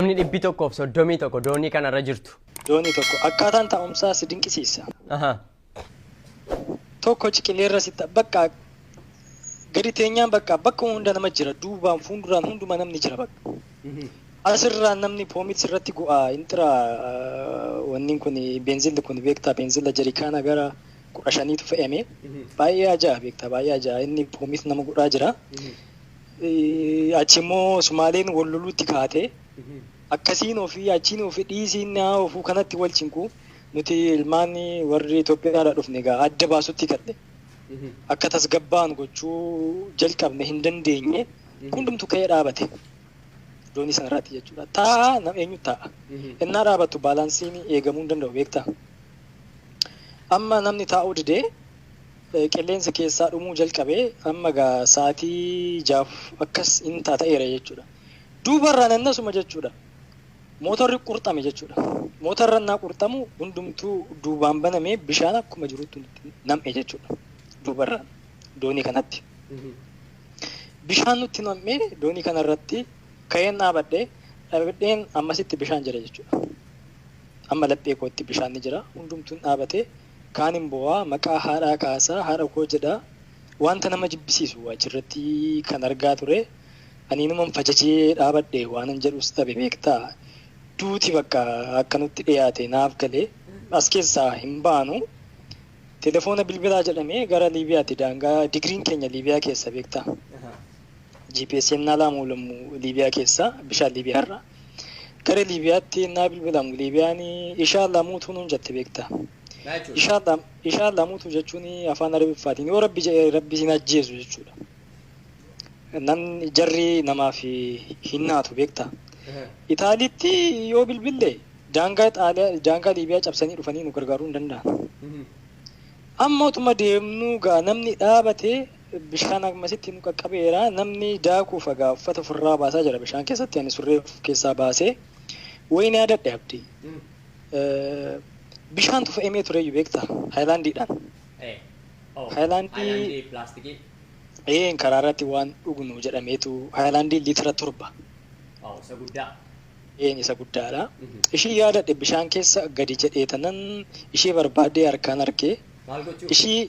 Namni 131 doonii kanarra jirtu. Doonii tokko akkaataan taa'umsaa si dinqisiisa. Tokko ciqileerra si bakka gadi teenyaan bakka bakka hunda nama jira, duubaan fuulduraan hunduma namni jira bakka. Asirraan namni poomitis irratti gu'a intira, wanni kun beenzilli kun beektaa, beenzila jarikaana gara 15tu fe'ame. Baay'ee ajaa'iba beektaa, baay'ee ajaa'iba, inni poomis nama godhaa jira. Achi immoo Sumaaleen wal loluutti kaate. Akkasiin ofii achiin ofii dhiisiin naa ofuu kanatti wal cinqu, nuti ilmaan warri Itoophiyaadhaa dhufne egaa adda baasutti kadhe. Akka tasgabbaan gochuu jalqabne hin dandeenye, hundumtu ka'ee dhaabate. Doonii sanarratti jechuudha. Taa'a nam eenyu taa'a. Innaa dhaabattu balance'iin eegamuu hin danda'u beektaa. Amma namni taa'uu didee qilleensa keessaa dhumuu jalqabee, amma gaa sa'aatii 6 akkas hin ta'eera jechuudha. Duubarraan innasuma jechuudha. Mootorri qurxame jechuudha. Mootorra innaa qurxamu hundumtuu duubaan banamee bishaan akkuma jirutti nam'e jechuudha. Duubarraan doonii kanatti. Bishaan nutti nam'ee doonii kanarratti ka'een dhaabadhee dhaabadheen ammasitti bishaan jira jechuudha. Amma laphee kootti bishaan ni jira. Hundumtuun dhaabatee kaan hin bo'aa, maqaa haadhaa kaasaa, haadha koo jedhaa, wanta nama jibbisiisu achirratti kan argaa ture. Ani inuman fajajee dhaabadhe, waanan jedhus dhabe beektaa. Duuti bakka akka nutti dhiyaate naaf galee, as keessaa hin baanu. Telefoona bilbilaa jedhamee gara Liibiyaatti, daangaa digiriin keenya Liibiyaa keessa beektaa. GPS ennaa laamu Liibiyaa keessa, bishaan Liibiyaarra. Gara Liibiyaatti ennaa bilbilamu Liibiyaan ishaa lamuutu nuun jette beektaa. Ishaa lamuutu jechuun afaan Arabiffaatiin yoo Rabbi jedhee Rabbi sin ajjeesu jechuudha. Namni jarri namaaf hin naatu beektaa. Itaaliitti yoo bilbille daangaa Xaaliyaa, daangaa Liibiyaa cabsanii dhufanii nu gargaaruu hin danda'an. Amma utuma deemnuu gaa namni dhaabatee bishaan ammasitti nu qaqqabeera, namni daakuuf egaa uffata ofirraa baasaa jira bishaan keessatti, ani surree of keessaa baasee wayini yaadadhe abdii. Bishaantu fe'amee tureyyuu beektaa haayilaandiidhaan. Haayilaandii Haayilaandii pilaastikii. Een, karaa irratti waan dhugnu jedhameetu haayilaandii liitira 7. Isa guddaa. Een, isa guddaadha. Ishii yaadadhe, bishaan keessa gadi jedhee tanan ishee barbaadee harkaan argee. Maal gochuu? Ishii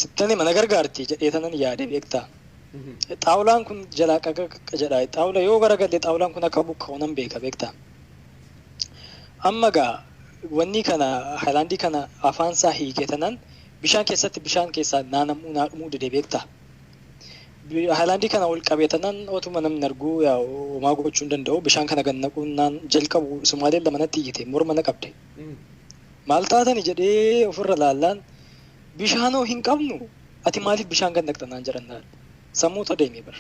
sittani mana gargaarti jedhee tanan yaade beektaa. Xaawulaan kun jalaa qaqaqa jedha. Xaawula yoo garagalle xaawulaan kun akka buqqa'u nan beeka beektaa. Amma gaa wanni kana haayilaandii kana afaan isaa hiikee tanan bishaan keessatti bishaan keessaa naanamuu naa dhumuu dide beektaa. Haayilaandii kana ol qabee tanan otuma namni arguu yaa homaa gochuu hin danda'u, bishaan kana gad naquun naan jalqabu Sumaaleen lama natti iyyite, morma na qabde. Maal taatani jedhee ofirra laallaan, bishaanoo hin qabnu, ati maaliif bishaan gad naqxa naan jedhan laal. Sammuutu adeeme bar.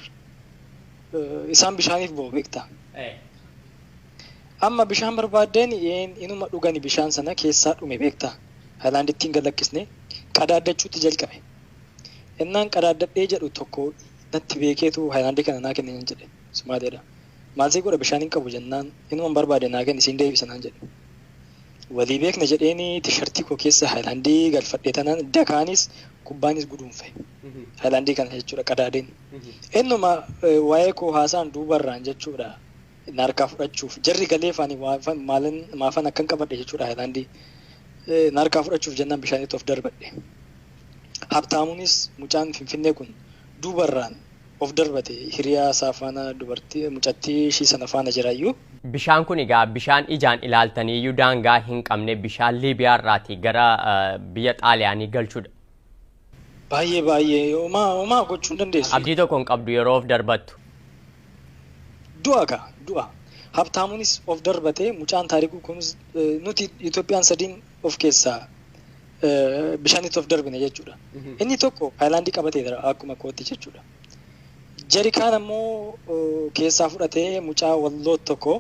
Isaan bishaaniif bo'u beektaa. Amma bishaan barbaaddeen inuma dhugani, bishaan sana keessaa dhume beektaa. Haayilaandittiin gad lakkisne qadaaddachuutti jalqabe. Innaan qadaaddadhee jedhu tokko natti beekeetu haayilaandii kana naa kenne nan jedhe Sumaaleedha. Maal sii godha, bishaan hin qabu jennaan, inuma barbaade naa kenni siin deebisa naan jedhe. Walii beekne jedheeni tishartii koo keessa haayilaandii galfadhee tanaan dakaanis kubbaanis guduunfe. Haayilaandii kana jechuudha qadaadeen. Innuma waa'ee koo haasaan duubarraan jechuudha. Na harkaa fudhachuuf jarri galee faani maafan akkan qabadhe jechuudha haayilaandii. Na harkaa fudhachuuf jennaan bishaanitti of darbadhe. Habtaamuunis mucaan Finfinnee kun duubarraan of darbate, hiriyaa isaa faana, dubartii mucattii ishii sana faana jiraayyuu. Bishaan kun egaa bishaan ijaan ilaaltaniiyyuu daangaa hin qabne, bishaan Liibiyaarraatii gara biyya Xaaliyaanii galchuudha. Baay'ee baay'ee homaa homaa gochuu hin dandeessu. Abdii tokko hin qabdu yeroo of darbattu. Du'a gaa du'a. Habtaamuunis of darbate, mucaan taarikuu kunis, nuti Itoophiyaan sadiin of keessaa bishaanitti of darbine jechuudha. Inni tokko haayilaandii qabatee jira akkuma kootti jechuudha. Jari kaan ammoo keessaa fudhatee mucaa walloo tokko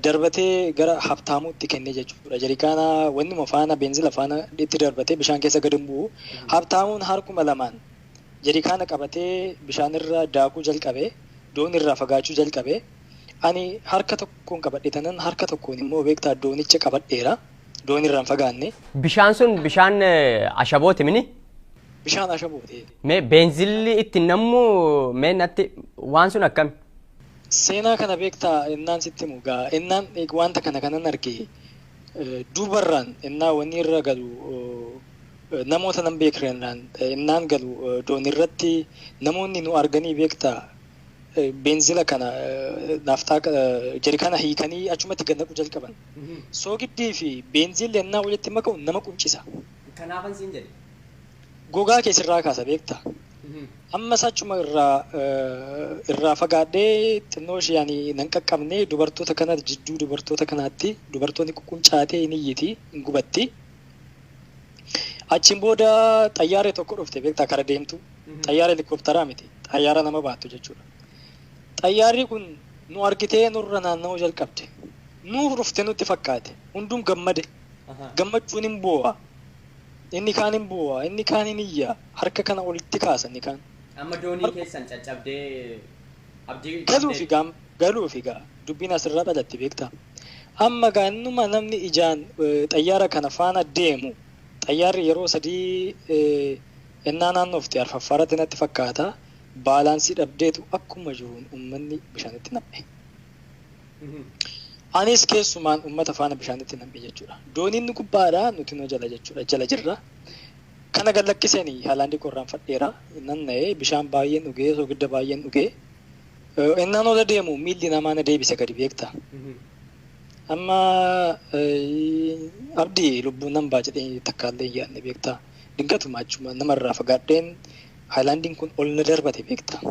darbatee gara Habtaamuutti kenne jechuudha. Jari kaana wannuma faana beenzila faana itti darbatee bishaan keessa gadi bu'u. Habtaamuun harkuma lamaan jarikaana qabatee bishaanirra daakuu jalqabe, doonirraa fagaachuu jalqabe. Ani harka tokkoon qabadhe tanan harka tokkoon immoo beektaa doonicha qabadheera. Doonirraan fagaanne. Bishaan sun bishaan ashabooti mini? Bishaan ashabooti. Mee beenzilli itti nammu, mee natti waan sun akkami? Seenaa kana beektaa innaan sitti himu gaa innaan wanta kana kanan arge duubarraan innaa wanni irra galu namoota nan beeknaan innaan galu doonirratti namoonni nu arganii beektaa beenzila kana naaftaa jerikaana hiikanii achumatti gad naquu jalqaban. Soogiddii fi beenzilli innaa walitti makamu nama quncisa. Kanaafan siin jedhe. Gogaa kee sirraa kaasa beektaa. Ammas achuma irraa fagaadhee xinnoo ishee ani nan qaqqabne dubartoota kana jidduu dubartoota kanaatti dubartoonni ququncaatee hin iyyiti hin gubatti. Achiin booda xayyaarri tokko dhufte beektaa kara deemtu. Xayyaara helikoophtaraa miti. Xayyaara nama baattu jechuudha. Xayyaarri kun nu argitee nurra naanna'uu jalqabde. Nuuf dhufte nutti fakkaate. Hundum gammade. Gammachuun hin boo'a. Inni kaan hin boo'a. Inni kaan hin iyya. Harka kana olitti kaasa inni kaan. Amma doonii keessan caccabdee abdii. Galuufi gaa dubbiin asirraa dhalatti beektaa. Amma gaa innuma namni ijaan xayyaara kana faana deemu xayyaarri yeroo sadii ennaa naannoofte arfaffaarratti natti fakkaata. Baalaansii dhabdeetu akkuma jiruun uummanni bishaanitti nam'e. Anis keessumaan uummata faana bishaanitti nam'e jechuudha. Dooniin gubbaadha nuti nu jala jechuudha jala jirra. Kana gad lakkisanii haalandii qorraan fadheera. Nan na'ee bishaan baay'een dhugee soogidda baay'een dhugee. Innaan ola deemu miilli namaa na deebise gadi beektaa. Amma abdii lubbuun nan baa jedhee takkaallee hin yaadne beektaa. Dingatuma achuma namarraa fagaadheen haayilaandiin kun ol na darbate beektaa.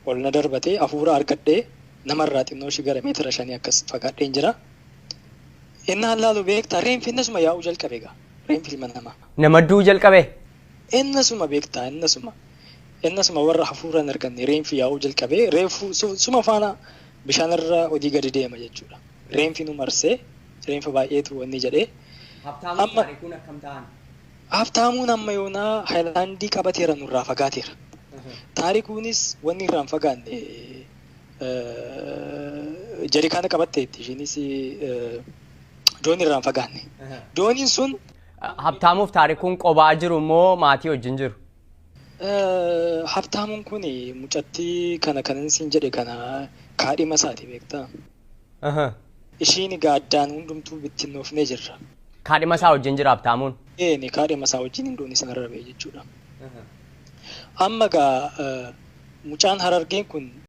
Ol na darbate hafuura argadhee namarraa xinnoo ishee gara meetira 5 akkas fagaadheen jira. Innaan laalu beektaa reenfi innasuma yaa'uu jalqabe egaa. Reenfi ilma namaa. Nama du'uu jalqabe. Innasuma beektaa innasuma. Innasuma warra hafuura hin arganne reenfi yaa'uu jalqabe reefu suma faana bishaanirra olii gadi deema jechuudha. Reenfi nu marsee reenfa baay'eetu wanni jedhee. Habtaamuun taarikuun akkam ta'an? Habtaamuun amma yoonaa haayilaandii qabateera nurraa fagaateera. Taarikuunis wanni irraa hin fagaanne jerikaana qabatteetti ishiinis doonii irraa hin fagaanne. Dooniin sun. Habtaamuuf taarikuun qobaa jiru moo maatii wajjin jiru? Habtaamuun kun mucattii kana kanan siin jedhe kana kaadhima isaati beektaa. Ishiin egaa addaan hundumtuu bittinnoofnee jirra. Kaadhima isaa wajjin jira Habtaamuun? Ee kaadhima isaa wajjin doonii sanarra ba'e jechuudha. Amma egaa mucaan Harargeen kun